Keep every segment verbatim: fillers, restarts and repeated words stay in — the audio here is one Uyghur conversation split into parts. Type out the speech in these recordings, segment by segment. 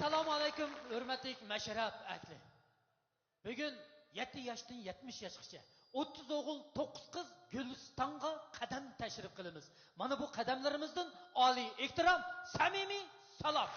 ئەسسالامۇ ئەلەيكۇم، ھۆرمەتلىك مەشرەپ ئەھلى. بۈگۈن يەتتە ياشتىن يەتمىش ياشقىچە ئوتتۇز ئوغۇل، توققۇز قىز گۈلىستانغا قەدەم تەشرىپ قىلىمىز. مانا بۇ قەدەملىرىمىزدىن ئالىي ئېھتىرام، سەمىمىي سالام.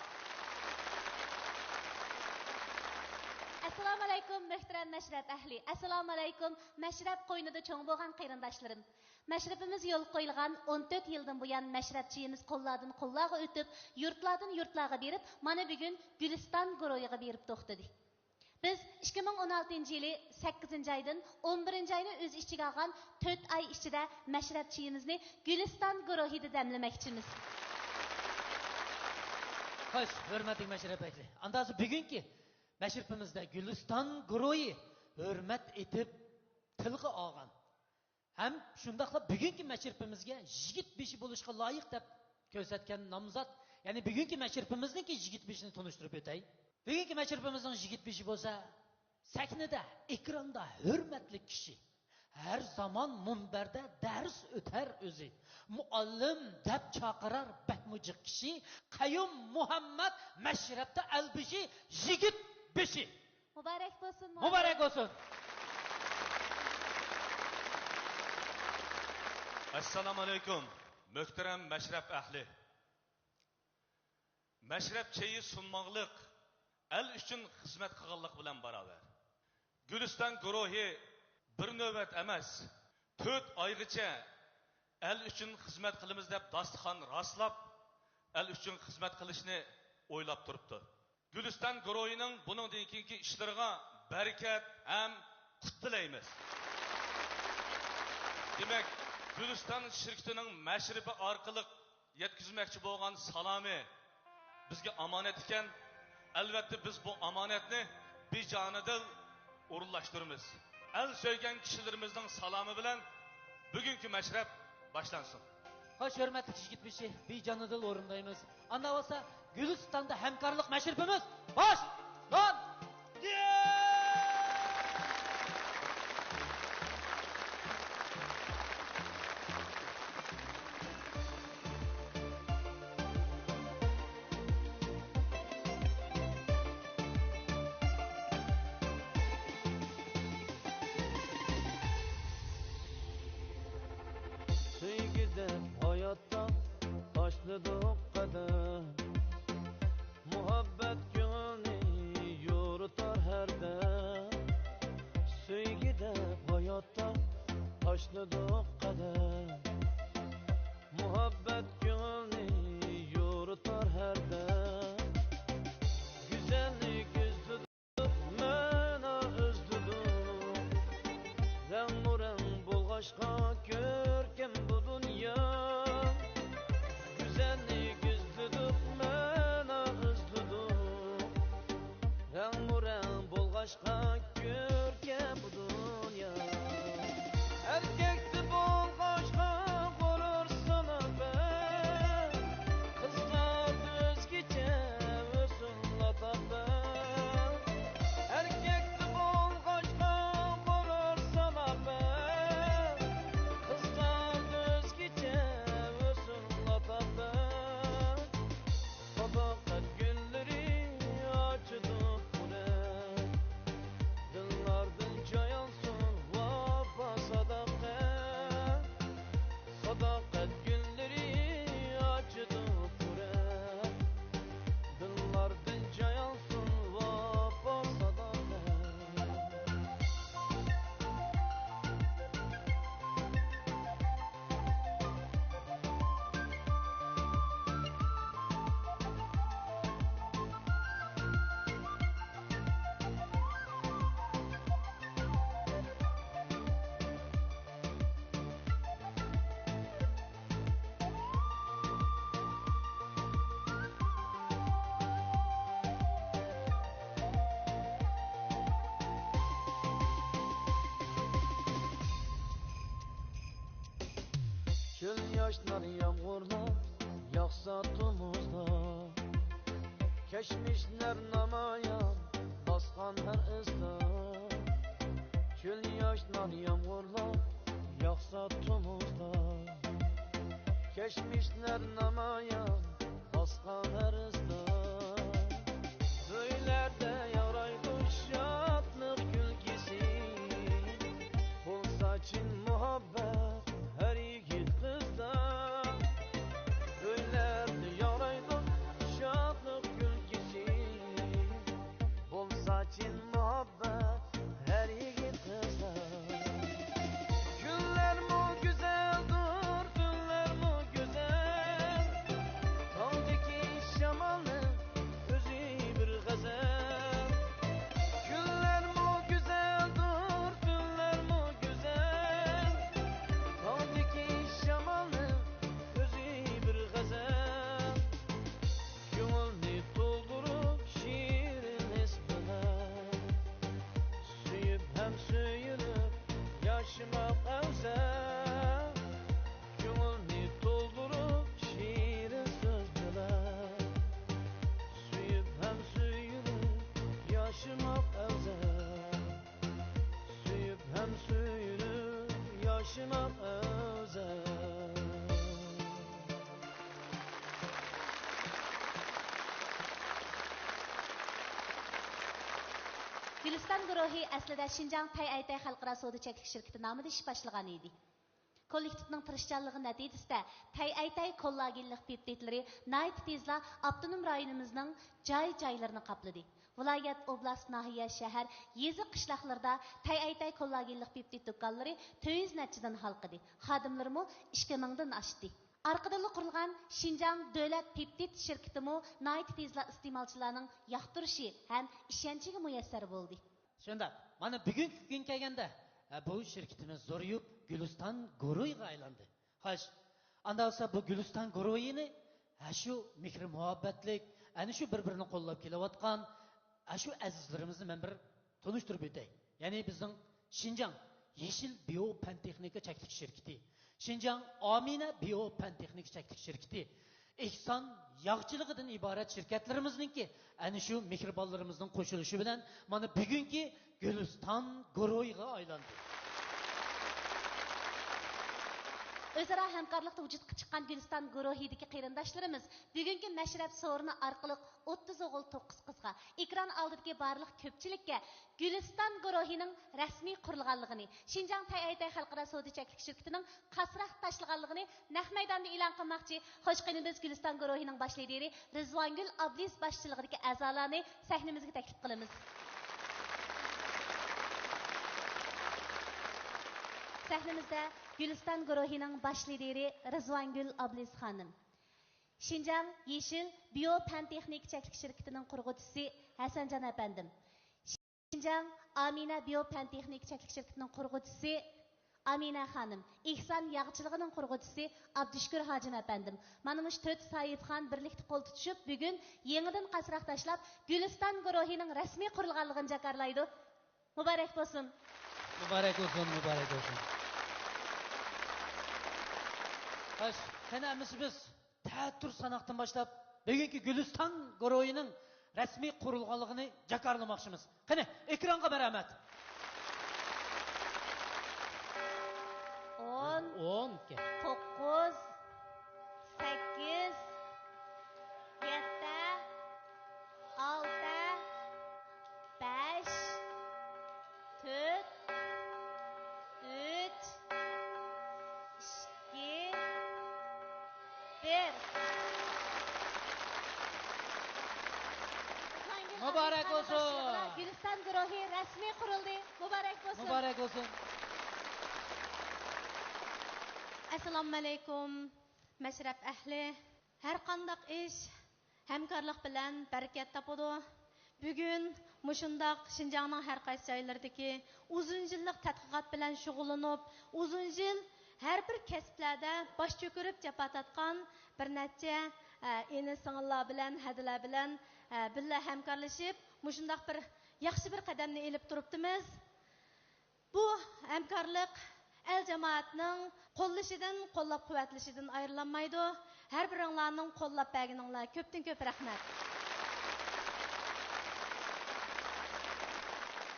ئەسسالامۇ ئەلەيكۇم، مۆھتەرەم مەشرەپ ئەھلى. ئەسسالامۇ ئەلەيكۇم، مەشرەپ قوينىدا چوڭ بولغان قېرىنداشلىرىم. مەشرىپىمىز يولغا قويۇلغان ئون تۆت يىلدىن بۇيان، مەشرەپ چېيىمىز قوللاردىن قوللارغا ئۆتۈپ، يۇرتلاردىن يۇرتلارغا بېرىپ، مانا بۈگۈن گۈلىستان گۇرۇھىغا بېرىپ توختىدى. بىز ئىككى مىڭ ئون ئالتىنچى يىلى سەككىزىنچى ئايدىن ئون بىرىنچى ئاينى ئۆز ئىچىگە ئالغان تۆت ئاي ئىچىدە مەشرەپ چېيىمىزنى گۈلىستان گۇرۇھىدا دەملىمەكچىمىز. خوش، ھۆرمەتلىك مەشرەپ ئەھلى. ئاندىن بۈگۈنكى مەشرىپىمىزدە گۈلىستان گۇرۇھى ھۆرمەت ئېتىپ تىلغا ئالغان ھەم شۇنداقلا بۈگۈنكى مەشرىپىمىزگە يىگىت بېشى بولۇشقا لايىق دەپ كۆرسەتكەن نامزات، يەنى بۈگۈنكى مەشرىپىمىزنىڭكى يىگىت بېشىنى تونۇشتۇرۇپ ئۆتەي. بۈگۈنكى مەشرىپىمىزنىڭ يىگىت بېشى بولسا، سەھنىدە، ئېكراندا ھۆرمەتلىك كىشى، ھەر زامان مۇنبەردە دەرس ئۆتەر ئۆزى، مۇئەللىم دەپ چاقىرار بەكمۇ جىق كىشى، قەييۇم مۇھەممەد، مەشرەپتە ئەلبېشى، يىگىت بېشى. مۇبارەك بولسۇن، مۇبارەك بولسۇن. ئەسسالامۇ ئەلەيكۇم، مۆھتەرەم مەشرەپ ئەھلى. مەشرەپ چېيى سۇنماقلىق ئەل ئۈچۈن خىزمەت قىلغانلىق بىلەن باراۋەر. گۈلىستان گۇرۇھى بىر نۆۋەت ئەمەس، تۆت ئايغىچە ئەل ئۈچۈن خىزمەت قىلىمىز دەپ داستىخان راسلاپ، ئەل ئۈچۈن خىزمەت قىلىشنى ئويلاپ تۇرۇپتۇ. گۈلىستان گۇرۇھىنىڭ بۇنىڭدىن كېيىنكى ئىشلىرىغا بەرىكەت ھەم قۇت تىلەيمىز. دېمەك، گۈلىستان شىركىتىنىڭ مەشرىپى ئارقىلىق يەتكۈزمەكچى بولغان سالامى بىزگە ئامانەت ئىكەن. ئەلۋەتتە، بىز بۇ ئامانەتنى بىجانىدىل ئورۇنلاشتۇرىمىز. ئەل سۆيگەن كىشىلىرىمىزنىڭ سالامى بىلەن بۈگۈنكى مەشرەپ باشلانسۇن. خوش، ھۆرمەتلىك يىگىت بېشى، بىجانىدىل ئورۇندايمىز. ئاندا بولسا، گۈلىستاندا ھەمكارلىق مەشرىپىمىز باشلاندى! سۆيگۈ دەپ ھاياتتا تاشلىدۇق قەدەم، مۇھەببەت كۆڭۈلنى يورۇتار ھەردەم. سۆيگۈ دەپ ھاياتتا تاشلىدۇق قەدەم، مۇھەببەت كۆڭۈلنى يورۇتار ھەردەم. گۈزەللىك ئىزدىدۇق، مەنا ئىزدىدۇق، رەڭمۇ رەڭ بولغاچقا كۆركەم بۇ دۇنيا. گۈزەللىك ئىزدىدۇق، مەنا ئىزدىدۇق، رەڭمۇ رەڭ بولغاچقا كۆركەم بۇ دۇنيا. ئەركەكتە بولغاچقا غۇرۇر ساناپەن، قىزلاردا ئۆزگىچە ھۆسن لاتاپەت. ئەركەكتە بولغاچقا غۇرۇر ساناپەن، قىزلاردا ئۆزگىچە ھۆسن لاتاپەت. ساداقەت گۈللىرى ئاچىدۇ پۇرەت، دىللاردىن جاي ئالسۇن ۋاپا ساداقەت. ساداقەت گۈللىرى ئاچىدۇ پۇرەت، دىللاردىن جاي ئالسۇن ۋاپا ساداقەت. چۆل ياشنار يامغۇرلاپ ياغسا تومۇزدا، كەچمىشلەر نامايان باسقان ھەر ئىزدا. چۆل ياشنار يامغۇرلاپ ياغسا تومۇزدا، كەچمىشلەر نامايان باسقان ھەر ئىزدا. شىمال ئۆزى. گۈلىستان گۇرۇھى ئەسلىدە شىنجاڭ تەيئەيتەي خەلقئارا سودا چەكلىك شىركىتى نامىدا ئىش باشلىغان ئىدى. كوللېكتىپنىڭ تىرىشچانلىقى نەتىجىسىدە تەيئەيتەي كوللاگېنلىق پېپتىدلىرى ناھايىتى تېزلا ئاپتونوم رايونىمىزنىڭ جاي-جايلىرىنى قاپلىدى. ۋىلايەت، ئوبلاست، ناھىيە، شەھەر، يېزا، قىشلاقلىرىدا تەيئەيتەي كوللاگېنلىق پېپتىد دۇكانلىرى تۆت يۈز نەچچىدىن ھالقىدى، خادىملىرىمۇ ئىككى مىڭدىن ئاشتى. ئارقىدىنلا قۇرۇلغان شىنجاڭ دۆلەت پېپتىد شىركىتىمۇ ناھايىتى تېزلا ئىستېمالچىلارنىڭ ياقتۇرۇشى ھەم ئىشەنچىگە مۇيەسسەر بولدى. شۇنداق. مانا بۈگۈنكى كۈنگە كەلگەندە، ھە، بۇ شىركىتىمىز زورىيىپ، گۈلىستان گۇرۇھىغا ئايلاندى. خوش، ئاندا بولسا بۇ گۈلىستان گۇرۇھىنى، ھە، شۇ مېھىر-مۇھەببەتلىك، ئەنە شۇ بىر-بىرىنى قوللاپ كېلىۋاتقان، ھە، شۇ ئەزىزلىرىمىزنى مەن بىر تونۇشتۇرۇپ ئۆتەي. يەنى بىزنىڭ شىنجاڭ يېشىل بىيو پەن تېخنىكا چەكلىك شىركىتى، شىنجاڭ ئامىنە بىيو پەن تېخنىكا چەكلىك شىركىتى، ئېھسان ياغچىلىقىدىن ئىبارەت شىركەتلىرىمىزنىڭكى ئەنە شۇ مېھرىبانلىرىمىزنىڭ قوشۇلۇشى بىلەن مانا بۈگۈنكى گۈلىستان گۇرۇھىغا ئايلاندى. ئۆزئارا ھەمكارلىقتا ۋۇجۇدقا چىققان گۈلىستان گۇرۇھىدىكى قېرىنداشلىرىمىز بۈگۈنكى مەشرەپ سورۇنى ئارقىلىق ئوتتۇز ئوغۇل توققۇز قىزغا، ئېكران ئالدىدىكى بارلىق كۆپچىلىككە گۈلىستان گۇرۇھىنىڭ رەسمىي قۇرۇلغانلىقىنى، شىنجاڭ تەيئەيتەي خەلقئارا سودا چەكلىك شىركىتىنىڭ قاسراق تاشلىغانلىقىنى نەق مەيداندا ئېلان قىلماقچى. خوش، قېنى بىز گۈلىستان گۇرۇھىنىڭ باش لىدىرى رىزۋانگۈل ئابلىز باشچىلىقىدىكى ئەزالارنى سەھنىمىزگە تەكلىپ قىلىمىز. سەھنىمىزدە گۈلىستان گۇرۇھىنىڭ باش لىدىرى رىزۋانگۈل ئابلىز خانىم، شىنجاڭ يېشىل بىيو پەن تېخنىكا چەكلىك شىركىتىنىڭ قۇرغۇچىسى ھەسەنجان ئەپەندىم، شىنجاڭ ئامىنە بىيو پەن تېخنىكا چەكلىك شىركىتىنىڭ قۇرغۇچىسى ئامىنە خانىم، ئېھسان ياغچىلىقىنىڭ قۇرغۇچىسى ئابدۇشۈكۈر ھاجىم ئەپەندىم، مانا مۇشۇ تۆت ساھىبخان بىرلىكتە قول تۇتۇشۇپ، بۈگۈن يېڭىدىن قاسراق تاشلاپ، گۈلىستان گۇرۇھىنىڭ رەسمىي قۇرۇلغانلىقىنى جاكارلايدۇ. مۇبارەك بولسۇن! مۇبارەك بولسۇن، مۇبارەك بولسۇن! خوش، قېنى ئەمىسە بىز تەتۈر ساناقتىن باشلاپ بۈگۈنكى گۈلىستان گۇرۇھىنىڭ رەسمىي قۇرۇلغانلىقىنى جاكارلىماقچىمىز. قېنى، ئېكرانغا مەرھەمەت! ئون، ئون ئىكەن. توققۇز، سەككىز، يەتتە، ئالتە، بەش، تۆت، ئۈچ، ئىككى، بىر. مۇبارەك بولسۇن! گۈلىستان گۇرۇھى رەسمىي قۇرۇلدى. مۇبارەك بولسۇن! مۇبارەك بولسۇن! ئەسسالامۇئەلەيكۇم، مەشرەپ ئەھلى. ھەر قانداق ئىش ھەمكارلىق بىلەن بەرىكەت تاپىدۇ. بۈگۈن مۇشۇنداق شىنجاڭنىڭ ھەر قايسى جايلىرىدىكى ئۇزۇن يىللىق تەتقىقات بىلەن شۇغۇللىنىپ، ئۇزۇن يىل ھەر بىر كەسىپلەردە باش چۆكۈرۈپ جاپا تارتقان بىر نەچچە، ئە، ئىنى-سىڭىللار بىلەن، ھەدىلەر بىلەن، ئە، بىللە ھەمكارلىشىپ، مۇشۇنداق بىر ياخشى بىر قەدەمنى ئېلىپ تۇرۇپتىمىز. بۇ ھەمكارلىق ئەل-جامائەتنىڭ قوللىشىدىن، قوللاپ-قۇۋۋەتلىشىدىن ئايرىلالمايدۇ. ھەر بىرىڭلارنىڭ قوللاپ بەرگىنىڭلار كۆپتىن كۆپ رەھمەت.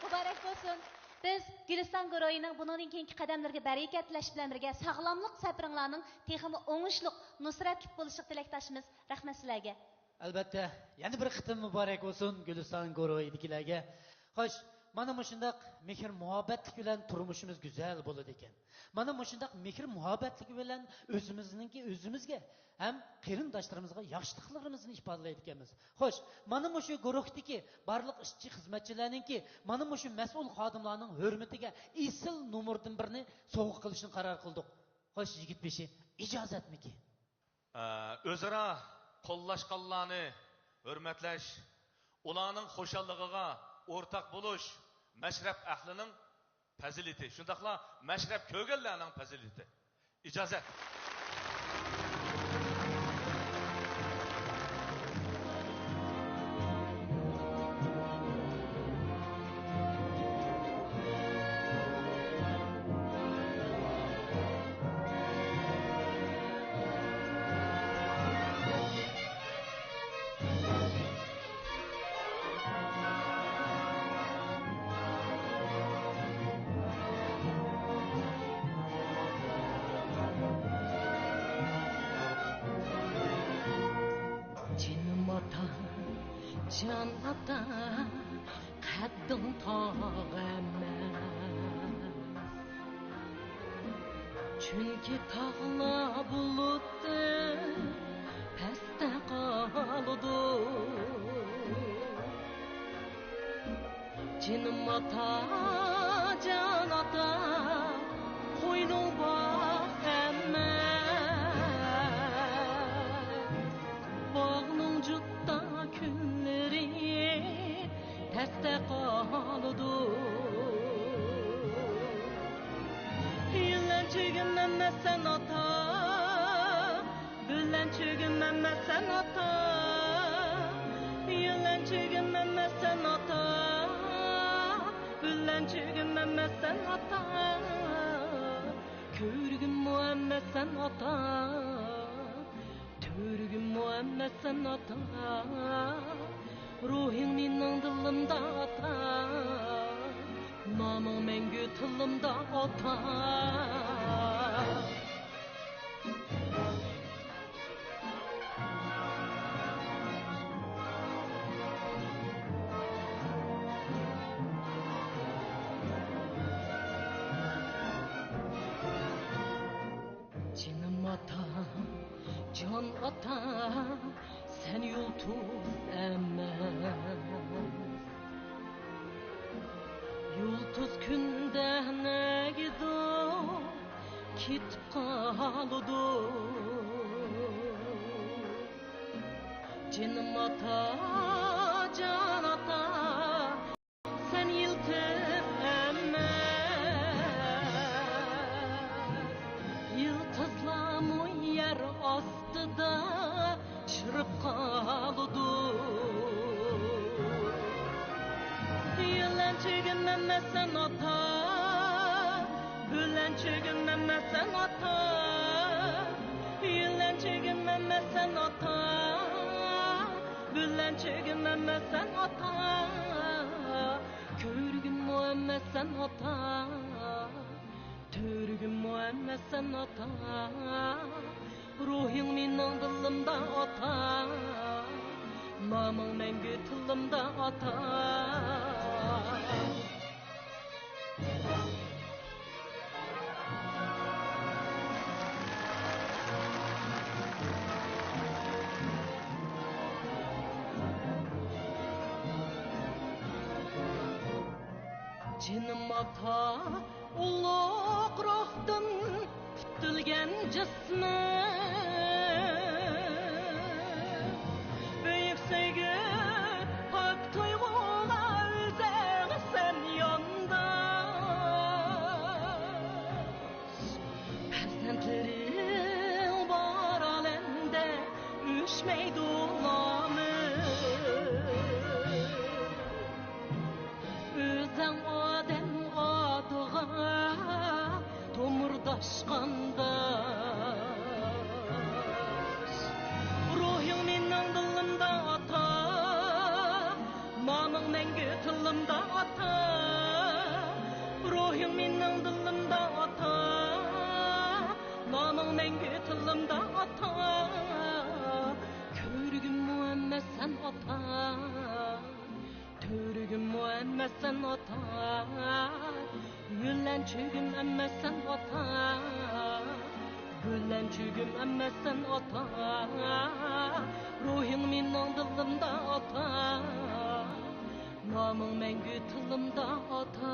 مۇبارەك بولسۇن! بىز گۈلىستان گۇرۇھىنىڭ بۇنىڭدىن كېيىنكى قەدەملىرىگە بەرىكەت تىلەش بىلەن بىرگە، ساغلاملىق سەپىرىڭلارنىڭ تېخىمۇ ئوڭۇشلۇق، نۇسرەتلىك بولۇشىغا تىلەكداشمىز. رەھمەت سىلەرگە! ئەلۋەتتە، يەنە بىر قېتىم مۇبارەك بولسۇن گۈلىستان گۇرۇھىدىكىلەرگە. خوش، مانا مۇشۇنداق مېھىر-مۇھەببەتلىك بىلەن تۇرمۇشىمىز گۈزەل بولىدىكەن. مانا مۇشۇنداق مېھىر-مۇھەببەتلىك بىلەن ئۆزىمىزنىڭكى ئۆزىمىزگە ھەم قېرىنداشلىرىمىزغا ياخشىلىقلىرىمىزنى ئىپادىلەيدىكەنمىز. خوش، مانا مۇشۇ گۇرۇھتىكى بارلىق ئىشچى خىزمەتچىلەرنىڭكى مانا مۇشۇ مەسئۇل خادىملارنىڭ ھۆرمىتىگە ئېسىل نومۇردىن بىرنى سوۋغا قىلىشنى قارار قىلدۇق. خوش، يىگىت بېشى، ئىجازەتمىكىن؟ ئە، ئۆزئارا قوللاشقانلارنى ھۆرمەتلەش، ئۇلارنىڭ خۇشاللىقىغا ئورتاق بولۇش مەشرەپ ئەھلىنىڭ پەزىلىتى، شۇنداقلا مەشرەپ كۆرگەنلەرنىڭ پەزىلىتى. ئىجازەت. جان ئاتا، قەددىڭ تاغ ئەمەس. چۈنكى تاغلار بۇلۇتتىن پەستە قالىدۇ. جېنىم ئاتا، جان ئاتا، قوينۇڭ باغ ئەمەس. باغنىڭ جۇتتا كۈنلىرى تەستە قالىدۇ. يۆلەنچۈكۈم ئەمەسسەن ئاتا، بۆلەنچۈكۈم ئەمەسسەن ئاتا. يۆلەنچۈكۈم ئەمەسسەن ئاتا، بۆلەنچۈكۈم ئەمەسسەن ئاتا. كۆرگۈممۇ ئەمەسسەن ئاتا، تۆرگۈممۇ ئەمەسسەن ئاتا. روھىڭ مېنىڭ دىلىمدا ئاتا، نامىڭ مەڭگۈ تىلىمدا ئاتا. جېنىم ئاتا، جان ئاتا، سەن يۇلتۇز ئەمەس. يۇلتۇز كۈندە نەگىدۇر كېتىپ قالىدۇ. جېنىم ئاتا، جان ئاتا، سەن يىلتىز ئەمەس. يىلتىزلارمۇ يەر ئاستىدا چىرىپ قالىدۇ. يۆلەنچۈكۈم ئەمەسسەن ئاتا، بۆلەنچۈكۈم ئەمەسسەن ئاتا. يۆلەنچۈكۈم ئەمەسسەن ئاتا، بۆلەنچۈكۈم ئەمەسسەن ئاتا. كۆرگۈممۇ ئەمەسسەن ئاتا، تۆرگۈممۇ ئەمەسسەن ئاتا. روھىڭ مېنىڭ دىلىمدا ئاتا، نامىڭ مەڭگۈ تىلىمدا ئاتا. جېنىم ئاتا، ئۇلۇغ روھتىن پۈتۈلگەن جىسمىم، بۈيۈك سۆيگۈ، پاك تۇيغۇلار ئۆزۈڭ سەن يانداش. پەرزەنتلىرىڭ بار ئالەمدە ئۆچمەيدۇ نامىڭ. ئۆزۈڭ ئادەم ئاتىغا تومۇرداش قانداش. روھىڭ مېنىڭ دىلىمدا ئاتا، نامىڭ مەڭگۈ تىلىمدا ئاتا. روھىڭ مېنىڭ دىلىمدا ئاتا، نامىڭ مەڭگۈ تىلىمدا ئاتا. كۆرگۈممۇ ئەمەسسەن ئاتا، تۆرگۈممۇ ئەمەسسەن ئاتا. يۆلەنچۈكۈم ئەمەسسەن ئاتا، بۆلەنچۈكۈم ئەمەسسەن ئاتا. روھىڭ مېنىڭ دىلىمدا ئاتا، نامىڭ مەڭگۈ تىلىمدا ئاتا.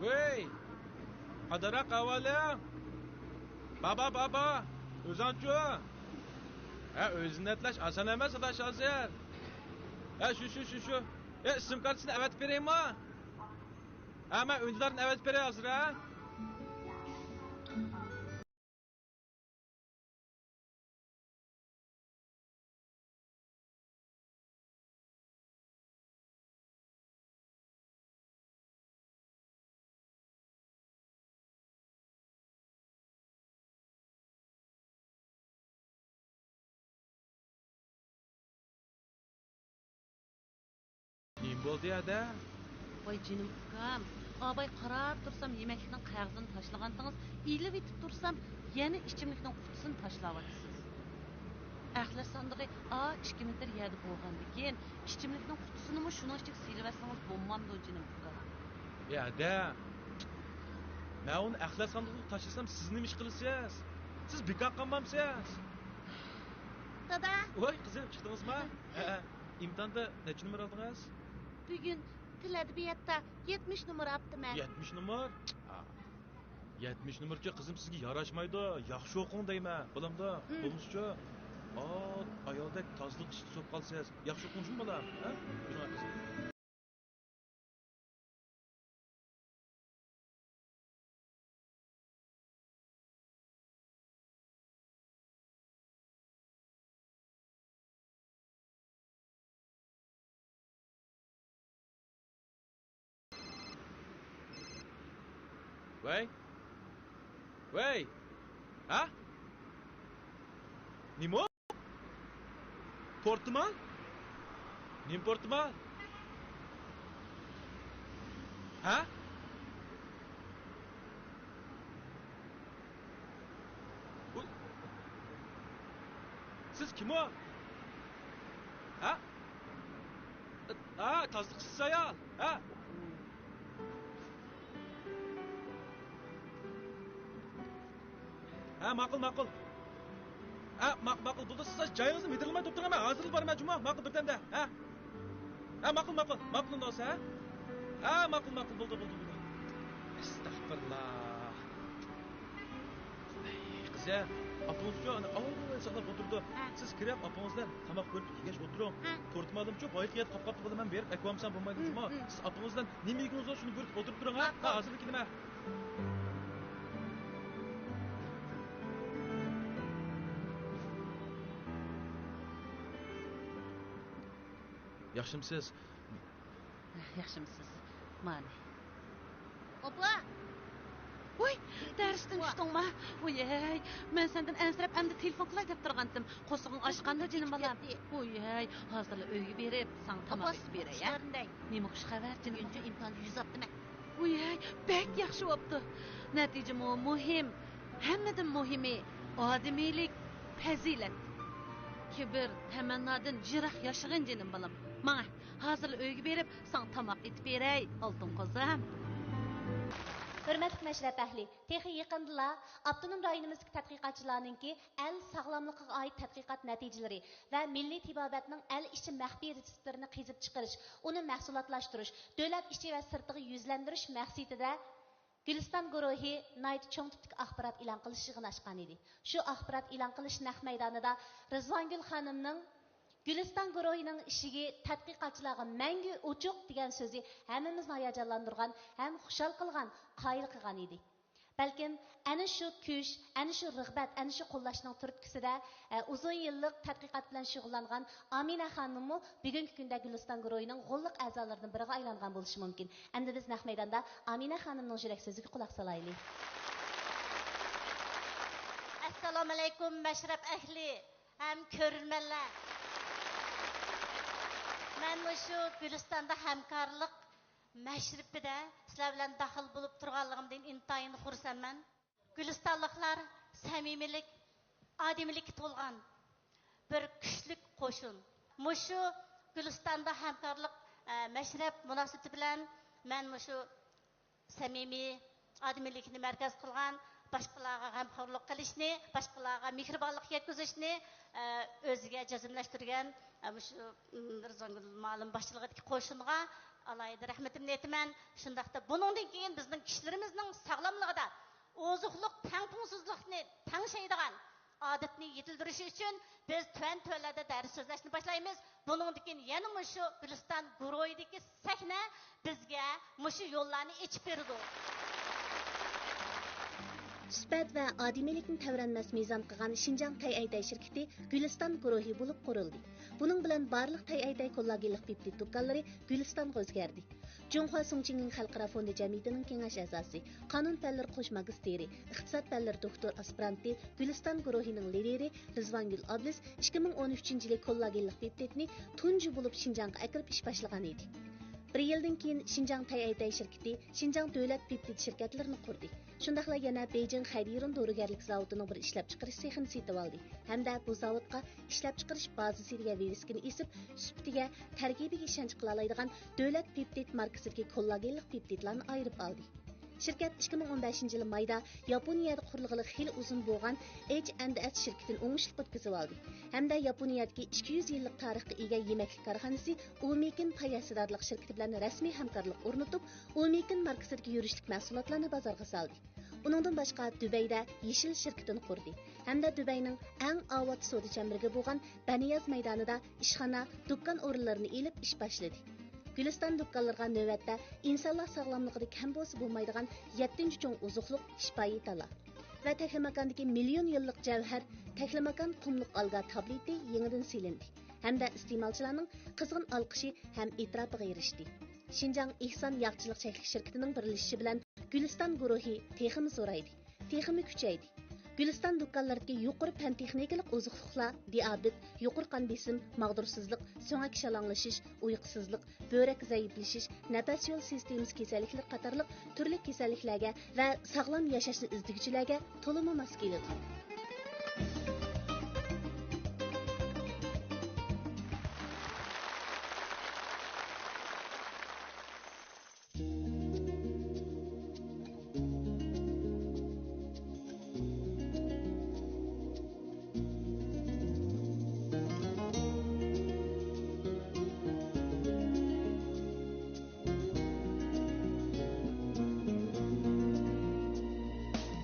ۋەي، قادىراق ئەھۋالىڭ؟ بابا، بابا، ئۆزۈڭچۇ؟ ھە، ئۆزىنى ئەتلەش ئاسان ئەمەس، ئاداش ھازىر. ھە، شۇ، شۇ، شۇ، شۇ. ئە، ئىسىم كارتىسىنى ئەۋەتىپ بېرەيمۇ؟ ھە، مەن ئۈندىدارنى ئەۋەتىپ بېرەي ھازىر، ھە. نېمە بولدى ئەدە؟ ۋاي جېنىم ئۇكام، ئاباي قاراپ تۇرسام يېمەكلىكنىڭ قەغىزىنى تاشلىغانتىڭىز، ئېلىۋېتىپ تۇرسام يەنە ئىچىملىكنىڭ قۇتىسىنى تاشلاۋاتىسىز. ئەخلەت ساندۇقى ئا ئىككى مېتىر يەردە بولغاندىكىن، ئىچىملىكنىڭ قۇتىسىنىمۇ شۇنىڭ ئىچىگە سېلىۋەتسىڭىز بولمامدۇ جېنىم ئۇكام؟ ئەدە، مەن ئۇنى ئەخلەت ساندۇقىغا تاشلىسام سىز نېمە ئىش قىلىسىز؟ سىز بىكار قالمامسىز؟ دادا! ۋاي قىزىم، چىقتىڭىزما؟ ھەئە. ئىمتىھاندا نەچچە نومۇر ئالدىڭىز؟ بۈگۈن تىل ئەدەبىياتتا يەتمىش نومۇر ئاپتىمەن. يەتمىش نومۇر؟ ئا، يەتمىش نومۇرچۇ قىزىم سىزگە ياراشمايدۇ. ياخشى ئوقۇڭ دەيمەن، بولامدۇ؟ ھىم. بولمىسىچۇ، ئا، ئايالدەك تازىلىق ئىشچىسى بولۇپ قالىسىز. ياخشى ئوقۇڭچۇ بالام، ھە؟ يۈرۈڭ قىزىم. ۋەي. ۋەي. ھە؟ نېمە ئۇ؟ پورتىمال؟ نېمە پورتىمال؟ ھە؟ بۇ، سىز كىم ئۇ؟ ھە؟ ھە، تازىلىقچىسىز ئايال، ھە؟ ھە، ماقۇل، ماقۇل. ھە، ماق-، ماقۇل، بولدى، سىز جايىڭىزدا مىدىرلىماي تۇرۇپ تۇرۇڭ، مەن ھازىرلا بارىمەن جۇمۇ، ماقۇل، بىردەمدە، ھە؟ ھە، ماقۇل، ماقۇل، ماقۇل ئۇنداق بولسا، ھە؟ ھە، ماقۇل، ماقۇل، بولدى، بولدى، بولدى. ئەستەغپىرۇللا. ئەي، قىز يا، ئاپىڭىزچۇ ئانا ئاۋۋال ساقلاپ ئولتۇرىدۇ. ھە. سىز كىرىپ ئاپىڭىز بىلەن تاماق كۆرۈپ يېگەچ ئولتۇرۇڭ. ھە. پورتىمالىمچۇ بايىقى يەردە قاپقاپتۇ، مەن بېرىپ ئەكىۋالمىسام بولمايدۇ جۇمۇ. ھە. سىز ئاپىڭىز بىلەن نېمە يېگىنىڭىزنى شۇنى بۇيرۇپ ئولتۇرۇپ تۇرۇڭ، ھە؟ ماقۇل. مەن ھازىرلا كېلىمەن. ياخشىمسىز؟ ياخشىمسىز؟ مانى. ئاپا! ۋوي، دەرستىن چۈشتۈڭما؟ ۋويەي، مەن سەندىن ئەنسىرەپ ئەمدى تېلېفون قىلاي دەپ تۇرغانتىم. قورسىقىڭ ئاچقاندۇ جېنىم بالام؟ ۋويەي، ھازىرلا ئۆيگە بېرىپ ساڭا تاماق ئېتىپ بېرەي ھە. نېمە خۇش خەۋەر جېنىم؟ بۈگۈنچە ئىمتىھاندا يۈز ئاپتىمەن. ۋويەي، بەك ياخشى بوپتۇ. نەتىجىمۇ مۇھىم. ھەممىدىن مۇھىمى ئادىمىيلىك، پەزىلەت. كىبىر، تەمەننادىن يىراق ياشىغىن جېنىم بالام. ماڭە، ھازىرلا ئۆيگە بېرىپ ساڭا تاماق ئېتىپ بېرەي، ئالتۇن قوزام. ھۆرمەتلىك مەشرەپ ئەھلى، تېخى يېقىندىلا ئاپتونوم رايونىمىزدىكى تەتقىقاتچىلارنىڭكى ئەل ساغلاملىقىغا ئائىت تەتقىقات نەتىجىلىرى ۋە مىللىي تېبابەتنىڭ ئەل ئىچى مەخپىي رېتسېپلىرىنى قېزىپ چىقىرىش، ئۇنى مەھسۇلاتلاشتۇرۇش، دۆلەت ئىچى ۋە سىرتىغا يۈزلەندۈرۈش مەقسىتىدە گۈلىستان گۇرۇھى ناھايىتى چوڭ تىپتىكى ئاخبارات ئېلان قىلىش يىغىنى ئاچقانىدى. شۇ ئاخبارات ئېلان قىلىش نەق مەيدانىدا رىزۋانگۈل خانىمنىڭ گۈلىستان گۇرۇھىنىڭ ئىشىكى تەتقىقاتچىلارغا مەڭگۈ ئوچۇق دېگەن سۆزى ھەممىمىزنى ھاياجانلاندۇرغان ھەم خۇشال قىلغان، قايىل قىلغان ئىدى. بەلكىم ئەنە شۇ كۈچ، ئەنە شۇ رىغبەت، ئەنە شۇ قوللاشنىڭ تۈرتكىسىدە، ئە، ئۇزۇن يىللىق تەتقىقات بىلەن شۇغۇللانغان ئامىنە خانىممۇ بۈگۈنكى كۈندە گۈلىستان گۇرۇھىنىڭ غوللۇق ئەزالىرىدىن بىرىغا ئايلانغان بولۇشى مۇمكىن. ئەمدى بىز نەق مەيداندا ئامىنە خانىمنىڭ يۈرەك سۆزىگە قۇلاق سالايلى. ئەسسالامۇئەلەيكۇم، مەشرەپ ئەھلى ھەم كۆرۈرمەنلەر! مەن مۇشۇ گۈلىستاندا ھەمكارلىق مەشرىپىدە سىلەر بىلەن داخىل بولۇپ تۇرغانلىقىمدىن ئىنتايىن خۇرسەنمەن. گۈلىستانلىقلار سەمىمىيلىك، ئادىمىيلىككە تولغان بىر كۈچلۈك قوشۇن. مۇشۇ گۈلىستاندا ھەمكارلىق، ئە، مەشرەپ مۇناسىۋىتى بىلەن مەن مۇشۇ سەمىمىي، ئادىمىيلىكنى مەركەز قىلغان، باشقىلارغا غەمخورلۇق قىلىشنى، باشقىلارغا مېھرىبانلىق يەتكۈزۈشنى، ئە، ئۆزىگە جەزملەشتۈرگەن، ئە، مۇشۇ، م، رىزۋانگۈل مۇئەللىم باشچىلىقىدىكى قوشۇنغا ئالاھىدە رەھمىتىمنى ئېيتىمەن. شۇنداقتا بۇنىڭدىن كېيىن بىزنىڭ كىشىلىرىمىزنىڭ ساغلاملىقىدا، ئوزۇقلۇق تەڭپۇڭسىزلىقنى تەڭشەيدىغان ئادەتنى يېتىلدۈرۈش ئۈچۈن بىز تۆۋەن تۆۋەنلەردە دەرس سۆزلەشنى باشلايمىز. بۇنىڭدىن كېيىن يەنە مۇشۇ گۈلىستان گۇرۇھىدىكى سەھنە بىزگە مۇشۇ يوللارنى ئېچىپ بېرىدۇ. سۈپەت ۋە ئادىمىيلىكنى تەۋرەنمەس مىزان قىلغان شىنجاڭ تەيئەيتەي شىركىتى گۈلىستان گۇرۇھى بولۇپ قۇرۇلدى. بۇنىڭ بىلەن بارلىق تەيئەيتەي كوللاگېنلىق پېپتىد دۇكانلىرى گۈلىستانغا ئۆزگەردى. جۇڭخۇا سۇڭچىڭيىڭ خەلقئارا فوندى جەمئىيىتىنىڭ كېڭەش ئەزاسى، قانۇن پەنلىرى قوش ماگىستىرى، ئىقتىساد پەنلىرى دوكتور ئاسپىرانتى، گۈلىستان گۇرۇھىنىڭ لىدىرى رىزۋانگۈل ئابلىز ئىككى مىڭ ئون ئۈچىنچى يىلى كوللاگېنلىق پېپتىدنى تۇنجى بولۇپ شىنجاڭغا ئەكىرىپ ئىش باشلىغان ئىدى. بىر يىلدىن كېيىن شىنجاڭ تەيئەيتەي شىركىتى شىنجاڭ دۆلەت پېپتىد شىركەتلىرىنى قۇردى. شۇنداقلا يەنە بېيجىڭ خەيرىيرون دورىگەرلىك زاۋۇتىنىڭ بىر ئىشلەپچىقىرىش سېخىنى سېتىۋالدى ھەمدە بۇ زاۋۇتقا ئىشلەپچىقىرىش بازىسى دېگەن ۋىۋىسكىنى ئېسىپ، سۈپىتىگە، تەركىبىگە ئىشەنچ قىلالايدىغان دۆلەت پېپتىد ماركىسىدىكى كوللاگېنلىق پېپتىدلارنى ئايرىپ ئالدى. شىركەت ئىككى مىڭ ئون بەشىنچى يىلى مايدا ياپونىيەدە قۇرۇلغىلى خېلى ئۇزۇن بولغان ئېچ ئەند ئېس شىركىتىنى ئوڭۇشلۇق ئۆتكۈزۈۋالدى ھەمدە ياپونىيەدىكى ئىككى يۈز يىللىق تارىخقا ئىگە يېمەكلىك كارخانىسى ئۇمىكىن پاي ھەسسىدارلىق شىركىتى بىلەن رەسمىي ھەمكارلىق ئورنىتىپ، ئۇمىكىن ماركىسىدىكى يۈرۈشلۈك مەھسۇلاتلارنى بازارغا سالدى. ئۇنىڭدىن باشقا، دۇبەيدە يېشىل شىركىتىنى قۇردى ھەمدە دۇبەينىڭ ئەڭ ئاۋات سودا چەمبىرىكى بولغان بەنىياز مەيدانىدا ئىشخانا، دۇكان ئورۇنلىرىنى ئېلىپ ئىش باشلىدى. گۈلىستان دۇكانلىرىغا نۆۋەتتە ئىنسانلار ساغلاملىقىدا كەم بولسا بولمايدىغان يەتتىنچى چوڭ ئوزۇقلۇق شىپائىي تالا ۋە تەكلىماكاندىكى مىليون يىللىق جەۋھەر تەكلىماكان قۇملۇق ئالگا تابلېتى يېڭىدىن سېلىندى ھەمدە ئىستېمالچىلارنىڭ قىزغىن ئالقىشى ھەم ئېتىراپىغا ئېرىشتى. شىنجاڭ ئېھسان ياغچىلىق چەكلىك شىركىتىنىڭ بىرلىشىشى بىلەن گۈلىستان گۇرۇھى تېخىمۇ زورايدى، تېخىمۇ كۈچەيدى. گۈلىستان دۇكانلىرىدىكى يۇقىرى پەن تېخنىكىلىق ئوزۇقلۇقلار دىئابېت، يۇقىرى قان بېسىم، ماغدۇرسىزلىق، سۆڭەك شالاڭلىشىش، ئۇيقۇسىزلىق، بۆرەك زەئىپلىشىش، نەپەس يول سىستېمىسى كېسەللىكلىرى قاتارلىق تۈرلۈك كېسەللىكلەرگە ۋە ساغلام ياشاشنى ئىزدىگۈچىلەرگە تولىمۇ ماس كېلىدۇ.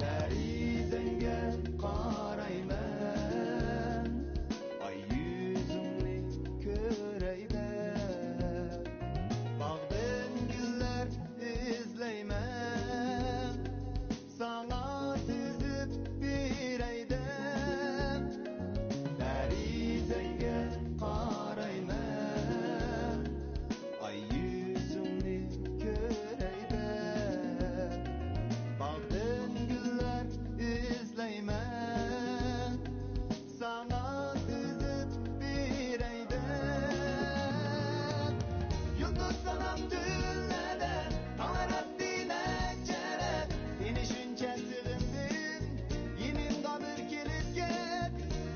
دېرىزەڭگە قارايمەن، ئاي يۈزۈڭنى كۆرەي دەپ. باغدىن گۈللەر ئىزلەيمەن، ساڭا تىزىپ بېرەي دەپ. دېرىزەڭگە قارايمەن، ئاي يۈزۈڭنى كۆرەي دەپ. باغدىن گۈللەر ئىزلەيمەن، ساڭا تىزىپ بېرەي دەپ. يۇلتۇز سانام تۈنلەردە، تاڭلار ئاتتى نەچچە رەت. سېنى شۇنچە سېغىندىم، يېنىمغا بىر كېلىپ كەت.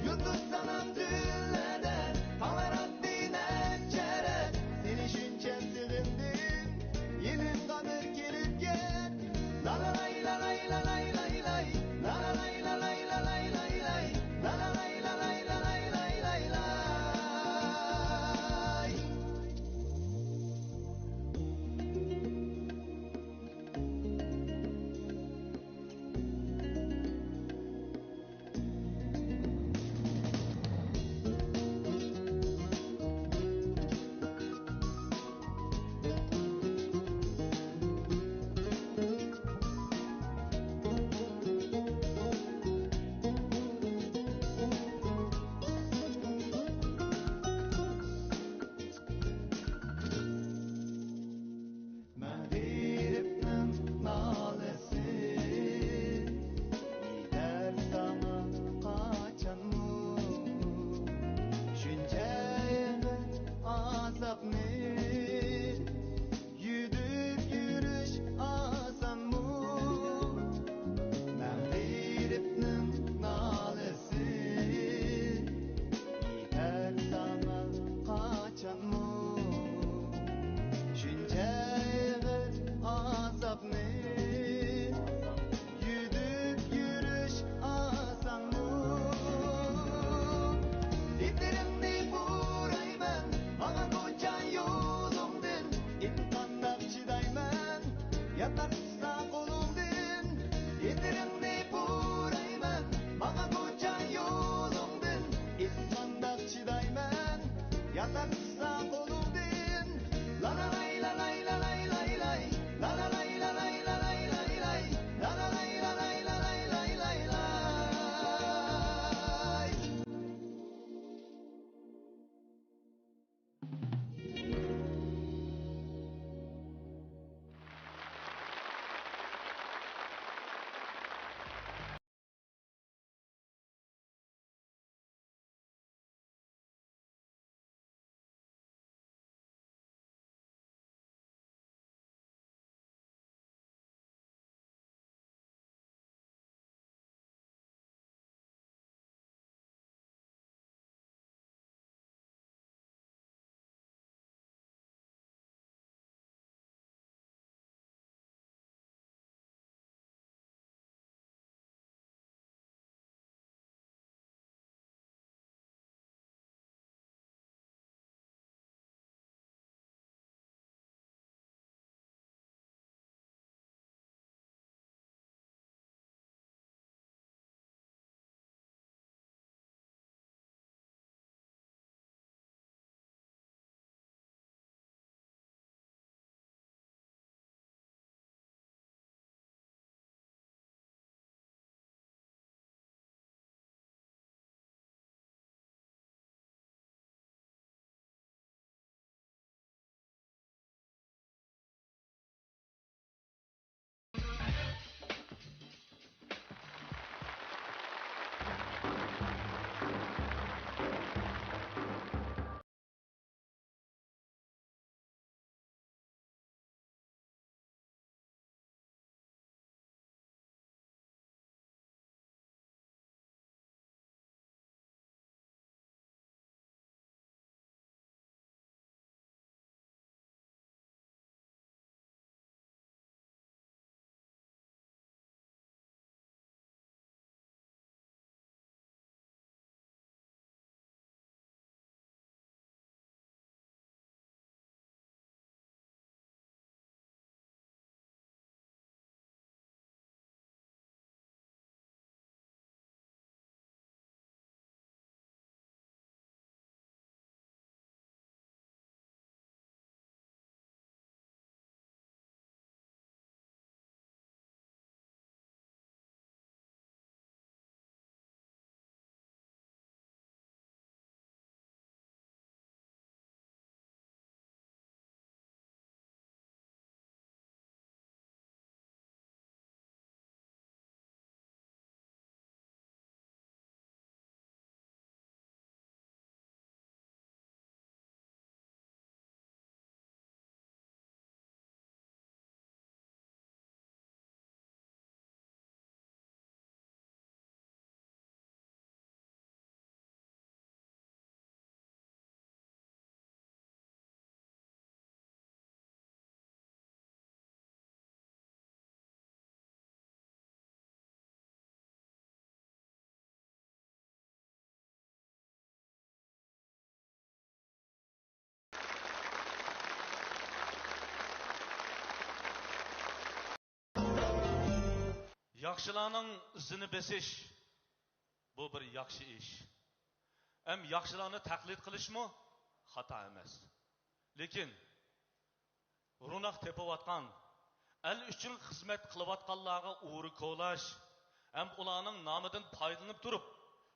يۇلتۇز سانام تۈنلەردە، تاڭلار ئاتتى نەچچە رەت. سېنى شۇنچە سېغىندىم، يېنىمغا بىر كېلىپ كەت. لالالاي، لالاي، لالاي، لاي، لاي. لالالاي، لالاي، لالاي، لاي، لاي. لالالاي، لالاي، لالاي، لالاي، لاي، لاي. مەغرىبنىڭ نالىسى يېتەر ساڭا قاچانمۇ، شۇنچە ئېغىر ئازابنى يۈدۈپ يۈرۈش ئاسانمۇ؟ مەغرىبنىڭ نالىسى يېتەر ساڭا قاچانمۇ، شۇنچە ئېغىر ئازابنى يۈدۈپ يۈرۈش ئاسانمۇ؟ ئېتىرىڭنى پۇرايمەن ماڭا كوچا يولۇڭدىن، ئىم قانداق چىدايمەن ياپلار قىسسا قولۇڭدىن. ئېتىرىڭ ياخشىلارنىڭ ئىزىنى بېسىش، بۇ بىر ياخشى ئىش. ھەم ياخشىلارنى تەقلىد قىلىشمۇ خاتا ئەمەس. لېكىن روناق تېپىۋاتقان، ئەل ئۈچۈن خىزمەت قىلىۋاتقانلارغا ئورا كولاش ھەم ئۇلارنىڭ نامىدىن پايدىلىنىپ تۇرۇپ،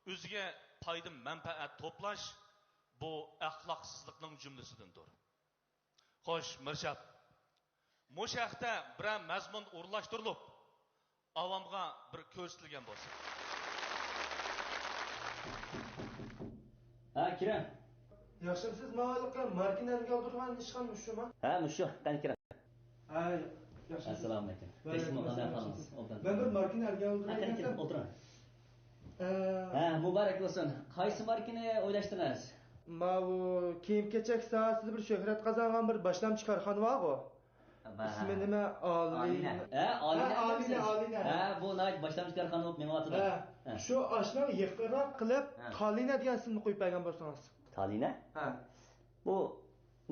ئۆزىگە پايدا مەنپەئەت توپلاش، بۇ ئەخلاقسىزلىقنىڭ جۈملىسىدىندۇر. خوش، مىرشات، مۇشۇ ھەقتە بىرەر مەزمۇن ئورۇنلاشتۇرۇلۇپ، ئاۋامغا بىر كۆرسىتىلگەن بولسا. ھە، كىرىڭ. ياخشىمۇسىز؟ ماۋۇ ھېلىقى ماركىنى ئەلگە ئالدۇرغان ئىشخانا مۇشۇما؟ ھە، مۇشۇ. قېنى كىرىڭ. ھە، ياخشىمۇسىز؟ ئەسسالامۇئەلەيكۇم. ۋەئەلەيكۇم ئەسسالام. ئولتۇرۇڭ. مەن بىر ماركىنى ئەلگە ھە، قېنى ئالدۇرغان كىرىڭ، ئولتۇرۇڭ. ئە، ھە، مۇبارەك بولسۇن. قايسى ماركىنى ئويلاشتىڭىز؟ ماۋۇ كىيىم-كېچەك ساھەسىدە بىر شۆھرەت قازانغان بىر باشلامچى كارخانا بارغۇ. ئىسمى نېمە؟ ئالىنە. ھە، ئالىنە. ھە، ئالىنە، ئالىنە. ھە، بۇ ناھايىتى باشلامچى كارخانا بولۇپ مېڭىۋاتىدۇ. ھە. ھە. شۇ ئاشۇنىڭ يېقىنراق قىلىپ، ھە، تالىنە دېگەن ئىسىمنى قويۇپ بەرگەن بولسىڭىز. تالىنە؟ ھە. بۇ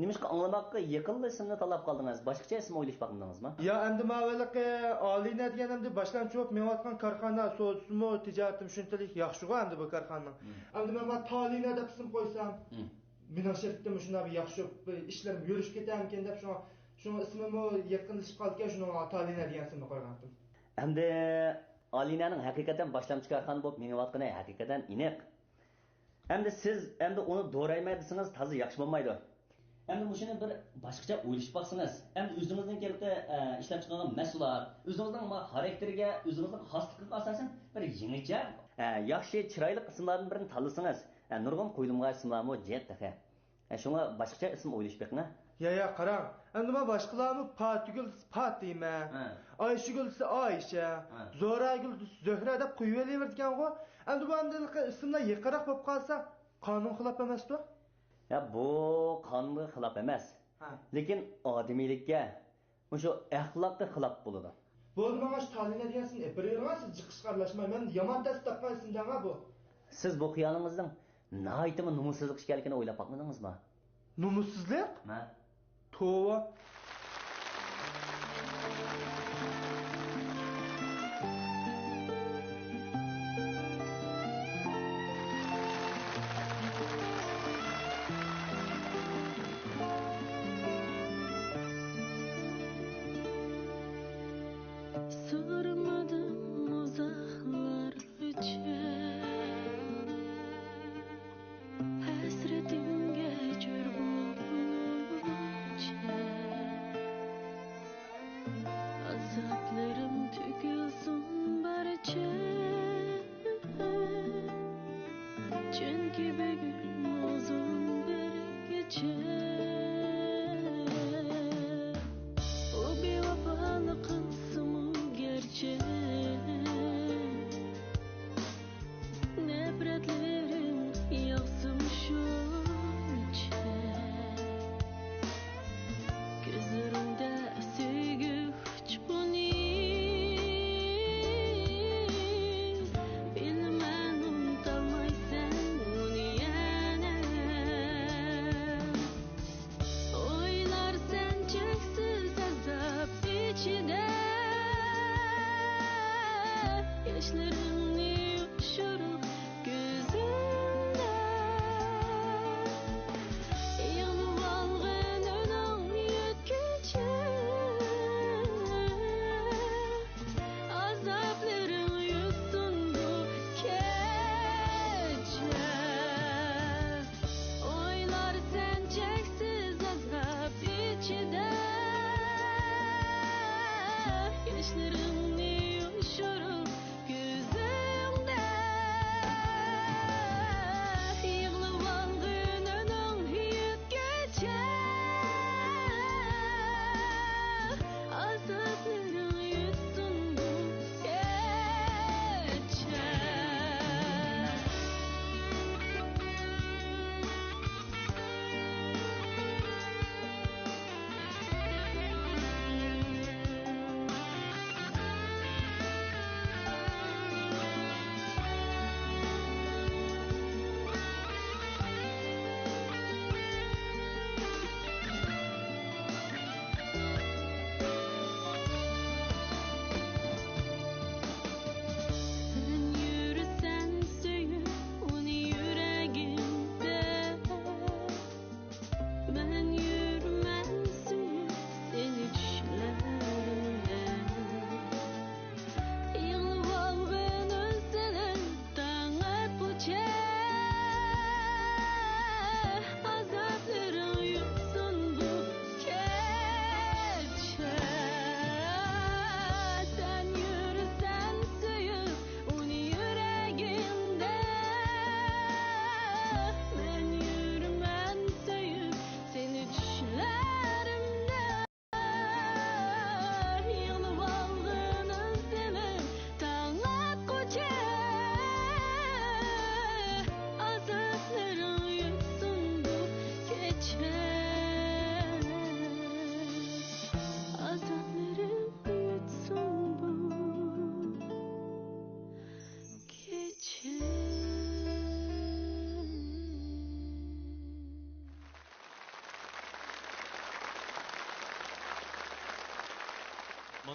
نېمىشقا ئاڭلىماققا يېقىنلا ئىسىمنى تاللاپ قالدىڭىز؟ باشقىچە ئىسىم ئويلىشىپ باقمىدىڭىزمۇ؟ يا، ئەمدى ماۋۇ ھېلىقى ئالىنە دېگەن ئەمدى باشلامچى بولۇپ مېڭىۋاتقان كارخانا، سودىسىمۇ، تىجارىتىمۇ شۇنچىلىك ياخشىغۇ ئەمدى بۇ كارخانىنىڭ. ھە. ئەمدى مەن مانا تالىنە دەپ ئىسىم قويسام، ھە، مېنىڭ شىركىتىممۇ شۇنداق بىر ياخشى، بىر ئىشلىرىم يۈرۈشۈپ كېتەرمىكىن دەپ، شۇڭا، شۇڭا ئىسمىمۇ يېقىنلىشىپ قالىدىكەن، شۇنىڭغا تالىنە دېگەن ئىسىمنى قويغانتىم. ئەمدى ئالىنەنىڭ ھەقىقەتەن باشلامچى كارخانا بولۇپ مېڭىۋاتقىنى ھەقىقەتەن ئېنىق. ئەمدى سىز ئەمدى ئۇنى دورايمەن دېسىڭىز تازا ياخشى بولمايدۇ. ئەمدى مۇشۇنى بىر باشقىچە ئويلىشىپ باقسىڭىز، ئەمدى ئۆزىڭىزنىڭ كېلىپ، ئە، ئىشلەپ چىقارغان مەھسۇلات، ئۆزىڭىزنىڭ ما خاراكتېرىگە، ئۆزىڭىزنىڭ خاسلىقىغا ئاساسەن بىر يېڭىچە، ئە، ياخشى، چىرايلىق ئىسىملاردىن بىرنى تاللىسىڭىز، ئە، نۇرغۇن قويۇلمىغان ئىسىملارمۇ جىق تېخى. ئە، شۇڭا باشقىچە ئىسىم ئويلىشىپ بېقىڭ. يا، يا، قاراڭ. ئەمدى ما باشقىلارمۇ پاتىگۈل دېسە پاتىمە، ھە، ئايشىگۈل دېسە ئايشە، ھە، زوراگۈل دېسە زۆھرە دەپ قويۇۋېلىۋېرىدىكەنغۇ. ئەمدى بۇ ئەمدى ئىسىملار يېقىنراق بولۇپ قالسا قانۇنغا خىلاپ ئەمەستۇ؟ يا، بۇ قانۇنغا خىلاپ ئەمەس. ھە. لېكىن ئادىمىيلىككە، مۇشۇ ئەخلاققا خىلاپ بولىدۇ. بولدى، ماڭا شۇ تالىنە دېگەن ئىسىمنى ئېلىپ بېرىۋېرىڭ، سىز جىق ئىشقا ئارىلاشماي. مەن يامان تەستە تاپقان ئىسىم دەڭا بۇ. سىز بۇ خىيالىڭىزنىڭ ناھايىتىمۇ نومۇسسىزلىق ئىكەنلىكىنى ئويلاپ باقمىدىڭىزمۇ؟ نومۇسسىزلىق؟ ھە. توۋا. سورىمىدىم ئۇزاقلارچە، ھەسرىتىڭگە جور بولغۇچە. ئازابلىرىم تۆكۈلسۇن بارچە، چۈنكى بۈگۈن ئۇزۇن بىر كېچە. ئۇ بىۋاپالىق قىلسىمۇ گەرچە، نەپرەتلىرىم ياغسىمۇ شۇنچە، كۆزلىرىڭدە سۆيگۈ ئۇچقۇنى، بىلىمەن ئۇنتالمايسەن ئۇنى يەنە. ئويلارسەن چەكسىز ئازاب ئىچىدە، ياشلىرىڭنى يوشۇرۇپ كۆزۈڭدە، يىغلىۋالغىنىڭ يەتكۈچە، ئازابلىرىڭ يۇتسۇن بۇ كېچە. ئويلارسەن چەكسىز ئازاب ئىچىدە، ياشلىرىڭنى يوشۇرۇپ كۆزۈڭدە،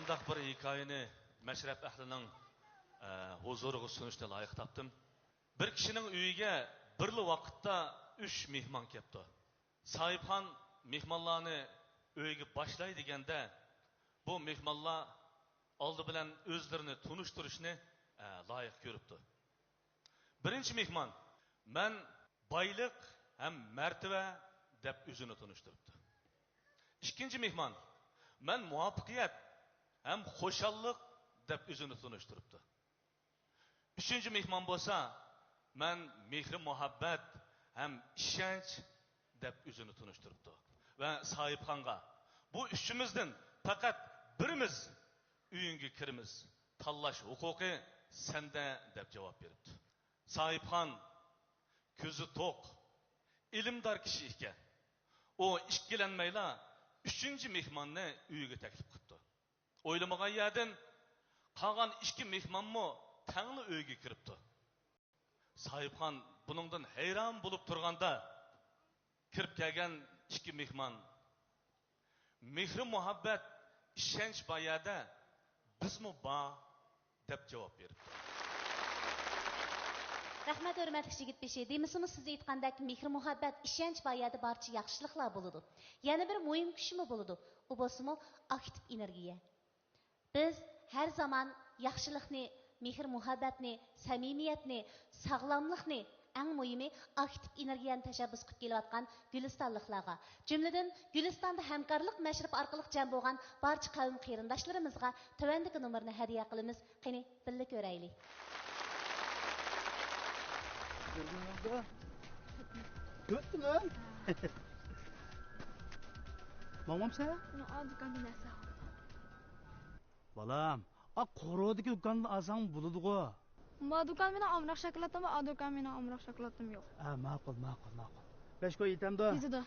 مۇنداق بىر ھېكايىنى مەشرەپ ئەھلىنىڭ، ئە، ھۇزۇرىغا سۇنۇشنى لايىق تاپتىم. بىر كىشىنىڭ ئۆيىگە بىرلا ۋاقىتتا ئۈچ مېھمان كەپتۇ. ساھىبخان مېھمانلارنى ئۆيگە باشلاي دېگەندە، بۇ مېھمانلار ئالدى بىلەن ئۆزلىرىنى تونۇشتۇرۇشنى، ئە، لايىق كۆرۈپتۇ. بىرىنچى مېھمان، «مەن بايلىق ھەم مەرتىۋە» دەپ ئۆزىنى تونۇشتۇرۇپتۇ. ئىككىنچى مېھمان، «مەن مۇۋەپپەقىيەت ھەم خۇشاللىق» دەپ ئۆزىنى تونۇشتۇرۇپتۇ. ئۈچىنچى مېھمان بولسا، «مەن مېھرى مۇھەببەت ھەم ئىشەنچ» دەپ ئۆزىنى تونۇشتۇرۇپتۇ ۋە ساھىبخانغا، «بۇ ئۈچىمىزدىن پەقەت بىرىمىز ئۆيۈڭگە كىرىمىز، تاللاش ھوقۇقى سەندە» دەپ جاۋاب بېرىپتۇ. ساھىبخان كۆزى توق، ئىلىمدار كىشى ئىكەن. ئۇ ئىككىلەنمەيلا ئۈچىنچى مېھماننى ئۆيىگە تەكلىپ قىپتۇ. ئويلىمىغان يەردىن قالغان ئىككى مېھمانمۇ تەڭلا ئۆيگە كىرىپتۇ. ساھىبخان بۇنىڭدىن ھەيران بولۇپ تۇرغاندا، كىرىپ كەلگەن ئىككى مېھمان، «مېھرى مۇھەببەت، ئىشەنچ بار يەردە بىزمۇ بار» دەپ جاۋاب بېرىپتۇ. رەھمەت، ھۆرمەتلىك يىگىت بېشى. دېمىسىمۇ، سىز ئېيتقاندەك، مېھرى مۇھەببەت، ئىشەنچ بار يەردە بارچە ياخشىلىقلار بولىدۇ. يەنە بىر مۇھىم كۈچمۇ بولىدۇ. ئۇ بولسىمۇ ئاكتىپ ئېنېرگىيە. بىز ھەر زامان ياخشىلىقنى، مېھىر-مۇھەببەتنى، سەمىمىيەتنى، ساغلاملىقنى، ئەڭ مۇھىمى ئاكتىپ ئېنېرگىيەنى تەشەببۇس قىلىپ كېلىۋاتقان گۈلىستانلىقلارغا، جۈملىدىن گۈلىستاندا ھەمكارلىق مەشرىپى ئارقىلىق جەم بولغان بارچە قەۋم قېرىنداشلىرىمىزغا تۆۋەندىكى نومۇرنى ھەدىيە قىلىمىز. قېنى، بىللە كۆرەيلى. كۆردۈڭلارمۇ؟ ماڭمامسەن؟ بالام، ئا قورۇدىكى دۇكاندىن ئالساڭ بولىدىغۇ. ما دۇكان مېنىڭ ئامراق شاكىلاتىم بار، ئا دۇكان مېنىڭ ئامراق شاكىلاتىم يوق. ھە، ماقۇل، ماقۇل، ماقۇل. بەش كوي يېتەمدۇ؟ يېتىدۇ.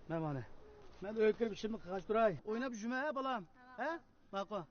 مەن مانا. مەن ئۆيگە كىرىپ ئىشىمنى قىلغاچ تۇراي. ئويناپ يۈرمە، ھە، بالام. ھە؟ ماقۇل.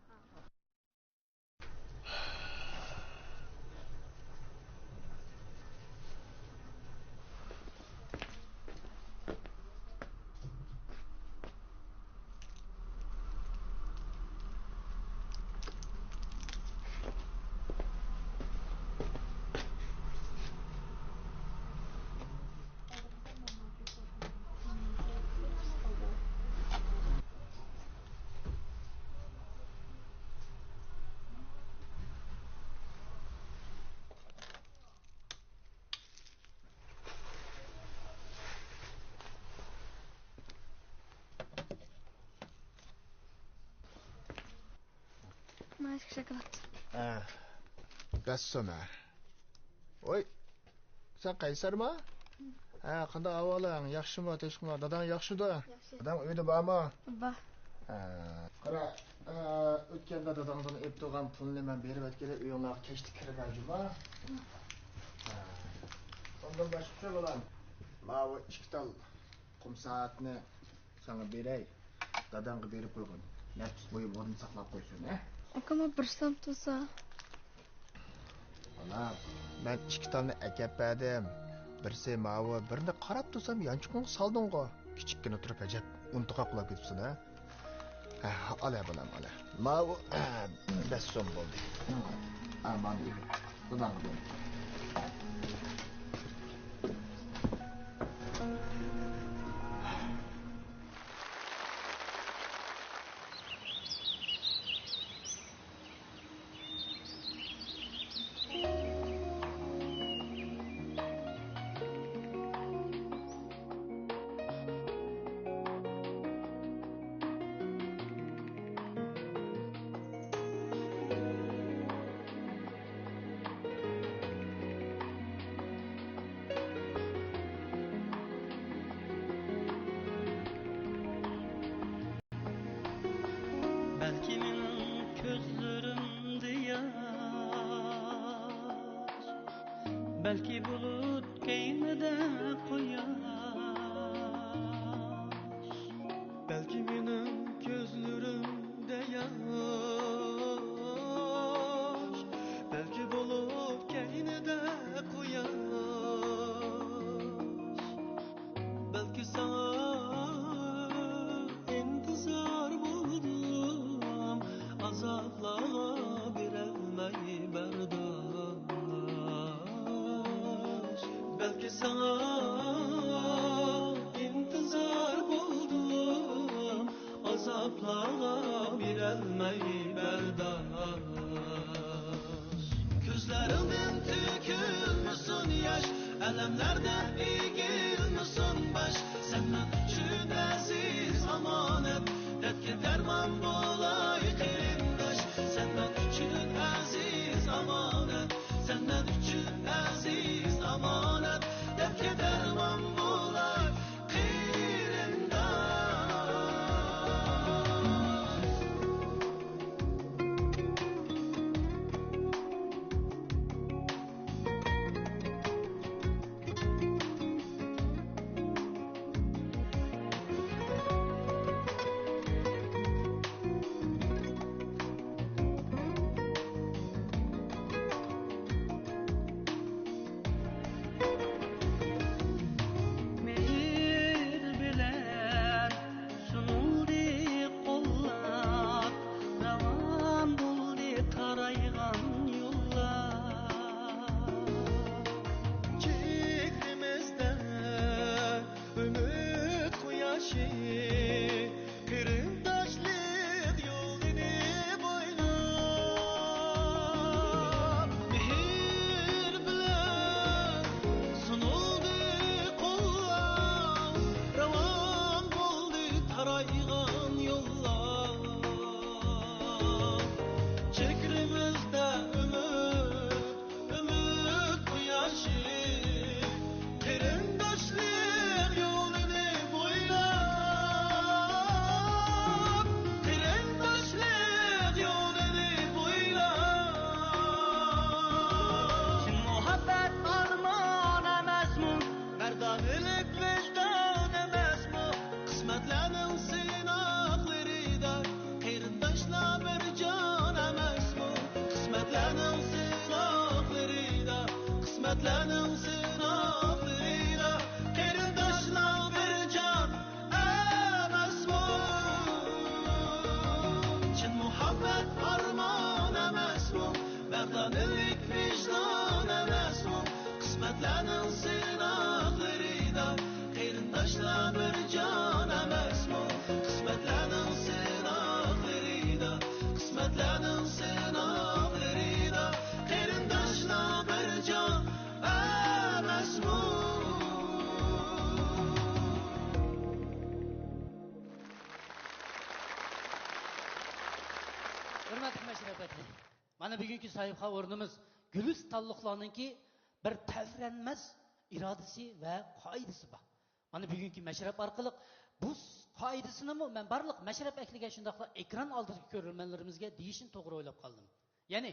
مانا شاكىلات. ھە. بەسسۇن ھە. ۋوي، سەن قەيسەرما؟ ھە، قانداق ئەھۋالىڭ؟ ياخشىمۇ، تىنچمۇ؟ داداڭ ياخشىدۇ؟ ياخشى. داداڭ ئۆيدە بارمۇ؟ بار. ھە. قارا، ئە، ئۆتكەندە داداڭدىن ئېلىپ تۇرغان پۇلنى مەن بېرىۋەتكىلى، ئۆيۈڭلارغا كەچتە كىرىمەن جۇما. ھە. ئۇندىن باشقىچە بالام، ماۋۇ ئىككى تال قۇم سائەتنى ساڭا بېرەي، داداڭغا بېرىپ قويغىن. نەپىس بۇيۇم ئورنىدا ساقلاپ قويسۇن، ھە؟ ئاكا، ما بىر سام تۇرسا. بالام، مەن ئىككى تالنى ئەكەپ بەردىم. بىرسى ماۋۇ، بىرنى قاراپ تۇرسام يانچۇقۇڭغا سالدىڭغۇ. كىچىككىنە تۇرۇپ ئەجەب ئۇنتۇقاق بولاپ كېتىپسەن، ھە؟ ھە، ئالە بالام، ئالە. ماۋۇ، بەش سوم بولدى. ئە، مانا ئېلىپ، داداڭغا بېرىڭ. بەلكى مېنىڭ كۆزلىرىمدە ياش، بەلكى بۇلۇت كەينىدە قۇياش، بەلكى مېنىڭ كۆزلىرىمدە ياش، بەلكى بۇلۇت كەينىدە قۇياش. بەلكى ساڭا ئىنتىزار بولدۇم، ئازار ساڭا ئىنتىزار بولدۇم، ئازابلارغا بېرەلمەي بەرداش. كۆزلىرىڭدىن تۆكۈلمىسۇن ياش، ئەلەملەردىن ئېگىلمىسۇن باش. سەن مەن ئۈچۈن ئەزىز ئامانەت، دەردكە دەرمان بولاي قېرىنداش. سەن مەن ئۈچۈن ئەزىز ئامانەت، سەن مەن ئۈچۈن ئەزىز ئامانەت، دەردكە دەرمان بولاي قېرىنداش. مېھىر بىلەن سۇنۇلدى قوللار، راۋان بولدى تارايغان يوللار. چېھرىمىزدە ئۈمىد قۇياشى، قېرىنداشلىق يولىنى بويلاپ، مېھىر بىلەن سۇنۇلدى قوللار، راۋان بولدى تارايغان يوللار. چېھرىمىزدە ئۈمىد، ئۈمىد قۇياشى، قېرىنداشلىق يولىنى بويلاپ، قېرىنداشلىق يولىنى بويلاپ. چىن مۇھەببەت ئارمان ئەمەسمۇ؟ مەردانىلىك ۋىجدان ئەمەسمۇ؟ قىسمەتلەرنىڭ سىناقلىرىدا قېرىنداشلار بىر جان ئەمەسمۇ؟ قىسمەتلەرنىڭ سىناقلىرىدا، قىسمەتلەرنىڭ سىناقلىرىدا قېرىنداشلار بىر جان ئەمەسمۇ؟ چىن مۇھەببەت ئارمان ئەمەسمۇ؟ مەردانىلىك ۋىجدان ئەمەسمۇ؟ قىسمەتلەرنىڭ سىناقلىرىدا قېرىنداشلار بىر جان ئەمەسمۇ؟ قىسمەتلەرنىڭ سىناقلىرىدا، قىسمەتلەرنىڭ سىناقلىرىدا قېرىنداشلار بىر جان ئەمەسمۇ؟ ھۆرمەتلىك مەشرەپ ئەھلى! مانا بۈگۈنكى ساھىبخان ئورنىمىز گۈلىستانلىقلارنىڭكى بىر تەۋرەنمەس ئىرادىسى ۋە قائىدىسى بار. مانا بۈگۈنكى مەشرەپ ئارقىلىق بۇ قائىدىسىنىمۇ مەن بارلىق مەشرەپ ئەھلىگە، شۇنداقلا ئېكران ئالدىدىكى كۆرۈرمەنلىرىمىزگە دېيىشنى توغرا ئويلاپ قالدىم. يەنى،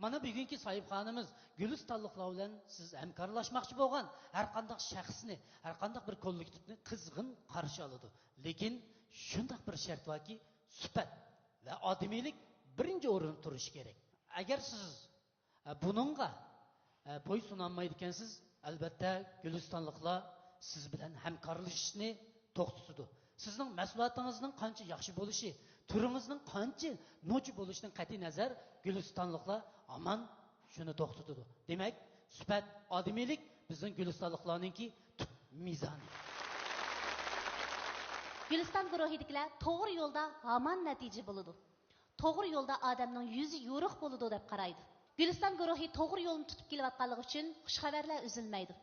مانا بۈگۈنكى ساھىبخانىمىز گۈلىستانلىقلار بىلەن سىز ھەمكارلاشماقچى بولغان ھەر قانداق شەخسنى، ھەر قانداق بىر كوللېكتىپنى قىزغىن قارشى ئالىدۇ. لېكىن شۇنداق بىر شەرت باركى، سۈپەت ۋە ئادىمىيلىك بىرىنچى ئورۇندا تۇرۇشى كېرەك. ئەگەر سىز، ئە، بۇنىڭغا، ئە، بويسۇنالمايدىكەنسىز، ئەلۋەتتە، گۈلىستانلىقلار سىز بىلەن ھەمكارلىشىشنى توختىتىدۇ. سىزنىڭ مەھسۇلاتىڭىزنىڭ قانچە ياخشى بولۇشى، تۈرىڭىزنىڭ قانچە نوچى بولۇشىدىن قەتئىينەزەر، گۈلىستانلىقلار ھامان شۇنى توختىتىدۇ. دېمەك، سۈپەت، ئادىمىيلىك بىزنىڭ گۈلىستانلىقلارنىڭكى تۈپ مىزانى. گۈلىستان گۇرۇھىدىكىلەر توغرا يولدا ھامان نەتىجە بولىدۇ. توغرا يولدا ئادەمنىڭ يۈزى يورۇق بولىدۇ دەپ قارايدۇ. گۈلىستان گۇرۇھى توغرا يولنى تۇتۇپ كېلىۋاتقانلىقى ئۈچۈن خۇش خەۋەرلەر ئۈزۈلمەيدۇ.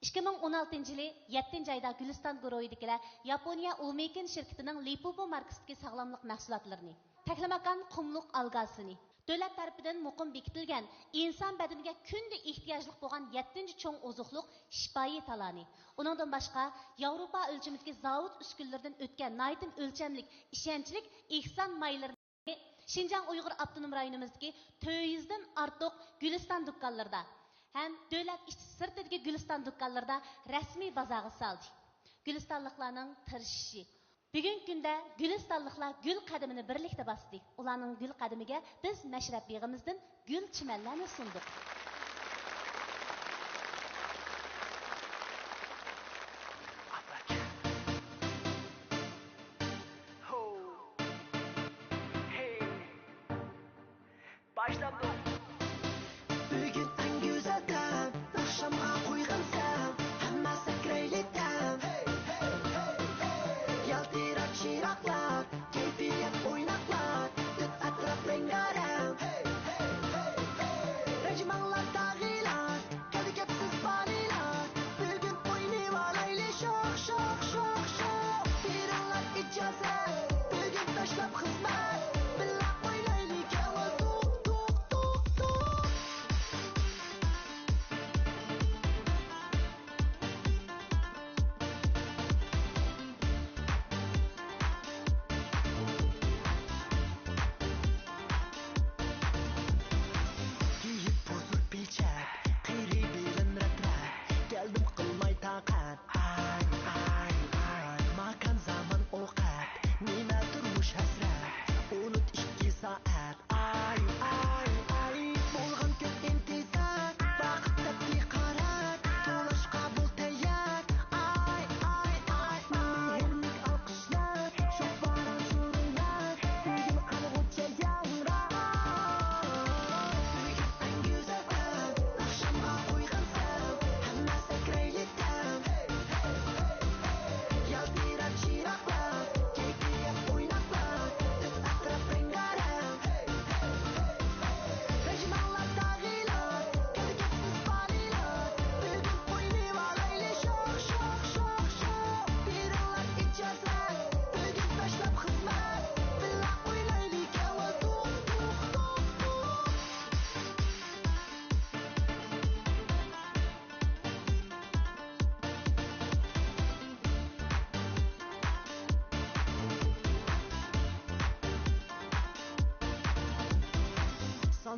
ئىككى مىڭ ئون ئالتىنچى يىلى يەتتىنچى ئايدا گۈلىستان گۇرۇھىدىكىلەر ياپونىيە ئومېكىن شىركىتىنىڭ لىپوپو ماركىسىدىكى ساغلاملىق مەھسۇلاتلىرىنى، تەكلىماكان قۇملۇق ئالگاسىنى، دۆلەت تەرىپىدىن مۇقىم بېكىتىلگەن ئىنسان بەدىنىگە كۈندە ئېھتىياجلىق بولغان يەتتىنچى چوڭ ئوزۇقلۇق شىپايى تالانى، ئۇنىڭدىن باشقا ياۋروپا ئۆلچىمىدىكى زاۋۇت ئۈسكۈنىلىرىدىن ئۆتكەن ناھايىتى ئۆلچەملىك، ئىشەنچلىك ئېھسان مايلىرىنى شىنجاڭ ئۇيغۇر ئاپتونوم رايونىمىزدىكى تۆت يۈزدىن ئارتۇق گۈلىستان دۇكانلىرىدا ھەم دۆلەت ئىچى سىرتىدىكى گۈلىستان دۇكانلىرىدا رەسمىي بازارغا سالدى. گۈلىستانلىقلارنىڭ تىرىشىشى. بۈگۈنكى كۈندە گۈلىستانلىقلار گۈل قەدىمىنى بىرلىكتە باستى. ئۇلارنىڭ گۈل قەدىمىگە بىز مەشرەپ يىغىمىزدىن گۈل چىمەنلەرنى سۇندۇق. باشلاندۇق. بۈگۈن ئەڭ گۈزەل دەم، ئاخشامغا قويغان سەن، ھەم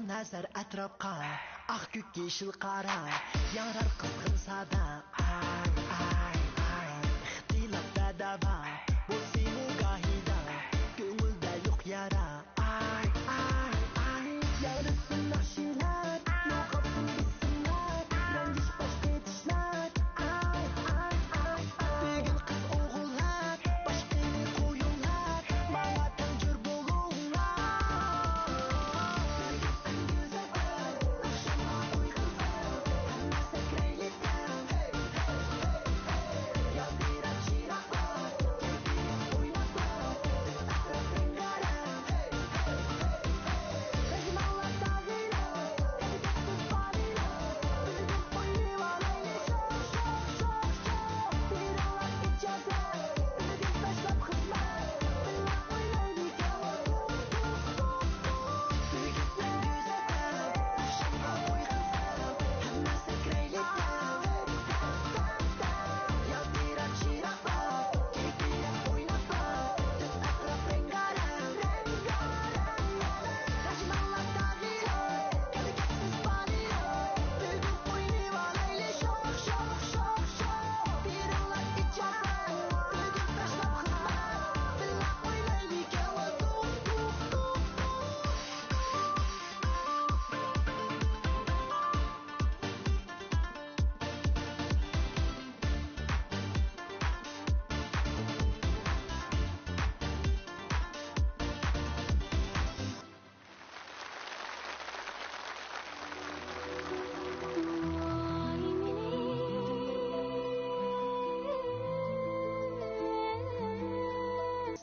نەزەر ئەتراپقا، ئاق، كۆك، يېشىل، قارا، ياڭرار قىزغىن سادا. ئاي، ئاي، ئاي، تىلەپ بەدەۋا، بۇ سېنىڭ گاھىدا، كۆڭۈلدە يوق يارا. ئاي، ئاي، ئاي، يارىسىن ناخشىلار، يوقالسۇن بىسىملار، رەنجىش باش قېتىشلار. ئاي، ئاي، ئاي، ئاي، بۈگۈن قىز ئوغۇللار، باشقىنى قويۇڭلار، ماڭا تەڭ جور بولۇڭلار.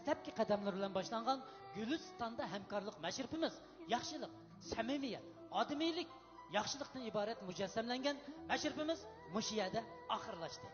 دەسلەپكى قەدەملىرى بىلەن باشلانغان گۈلىستاندا ھەمكارلىق مەشرىپىمىز ياخشىلىق، سەمىمىيەت، ئادىمىيلىك، ياخشىلىقتىن ئىبارەت مۇجەسسەملەنگەن مەشرىپىمىز مۇشۇ يەردە ئاخىرلاشتى.